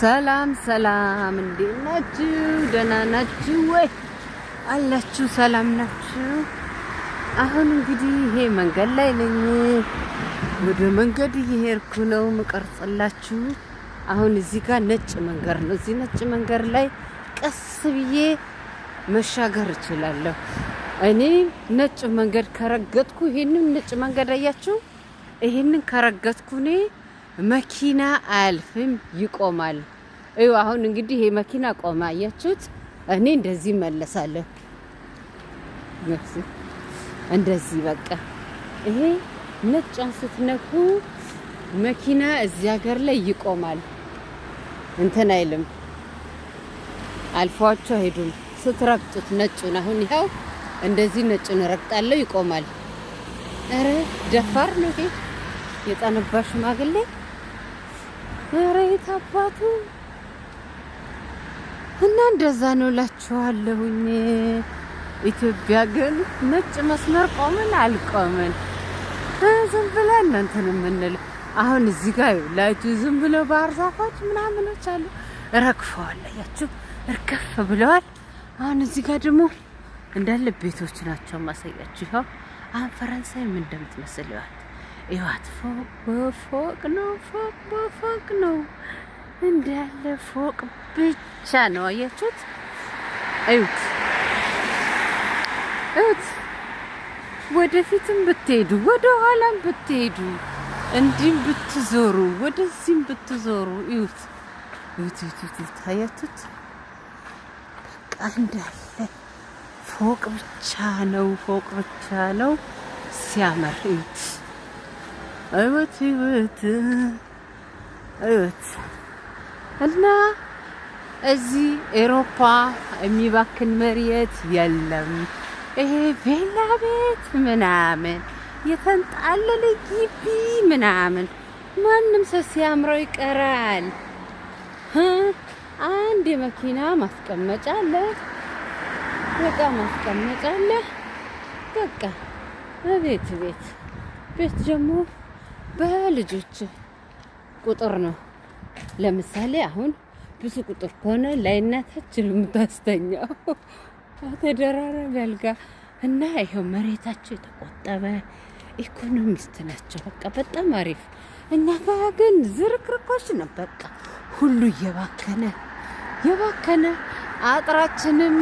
ሰላም ሰላም፣ እንዴት ናችሁ? ደህና ናችሁ ወይ? አላችሁ? ሰላም ናችሁ? አሁን እንግዲህ ይሄ መንገድ ላይ ነኝ። ወደ መንገድ እየሄድኩ ነው ምቀርጽላችሁ። አሁን እዚህ ጋር ነጭ መንገድ ነው። እዚህ ነጭ መንገድ ላይ ቀስ ብዬ መሻገር እችላለሁ። እኔ ነጭ መንገድ ከረገጥኩ፣ ይሄንን ነጭ መንገድ አያችሁ? ይሄንን ከረገጥኩ እኔ መኪና አያልፍም፣ ይቆማል። እዩ፣ አሁን እንግዲህ ይሄ መኪና ቆመ፣ አያችሁት? እኔ እንደዚህ መለሳለሁ። እንደዚህ በቃ ይሄ ነጯን ስትነኩ መኪና እዚህ ሀገር ላይ ይቆማል። እንትን አይልም፣ አልፏቸው አይሄዱም። ስትረግጡት ነጩን፣ አሁን ይኸው እንደዚህ ነጩን ረግጣለሁ፣ ይቆማል። ኧረ ደፋር ነው ይሄ የጠነባ ሽማግሌ። ኧረ የት አባቱ! እና እንደዛ ነው እላችኋለሁኝ። ኢትዮጵያ ግን ነጭ መስመር ቆምን አልቆምን ዝም ብለን እንትን የምንለው። አሁን እዚህ ጋር ላችሁ ዝም ብለው ባህር ዛፎች ምናምኖች አሉ፣ ረግፈዋል። አያችሁ፣ እርገፍ ብለዋል። አሁን እዚህ ጋር ደግሞ እንዳለ ቤቶች ናቸው ማሳያችሁ። ይኸው አሁን ፈረንሳይ ምን እንደምትመስል ይዋት ይዋት። ፎቅ በፎቅ ነው፣ ፎቅ በፎቅ ነው፣ እንዳለ ፎቅ ብቻ ነው። አያችሁት? እዩት፣ እዩት። ወደፊትም ብትሄዱ፣ ወደ ኋላም ብትሄዱ፣ እንዲህም ብትዞሩ፣ ወደዚህም ብትዞሩ፣ እዩት፣ እዩት፣ እዩት፣ እዩት። አያችሁት? በቃ እንዳለ ፎቅ ብቻ ነው፣ ፎቅ ብቻ ነው። ሲያምር እዩት፣ እዩት፣ እዩት፣ እዩት። እና እዚህ ኤሮፓ የሚባክን መሬት የለም። ይሄ ቪላ ቤት ምናምን፣ የተንጣለለ ግቢ ምናምን፣ ማንም ሰው ሲያምረው ይቀራል። አንድ የመኪና ማስቀመጫ አለ፣ እቃ ማስቀመጫ አለ። በቃ ቤት ቤት ቤት ደግሞ በልጆች ቁጥር ነው። ለምሳሌ አሁን ብዙ ቁጥር ከሆነ ላይና ታች ነው የምታስተኛው፣ ተደራራቢ አልጋ። እና ይኸው መሬታቸው የተቆጠበ ኢኮኖሚስት ናቸው። በቃ በጣም አሪፍ። እኛ ጋ ግን ዝርክርኮች ነው። በቃ ሁሉ እየባከነ የባከነ አጥራችንም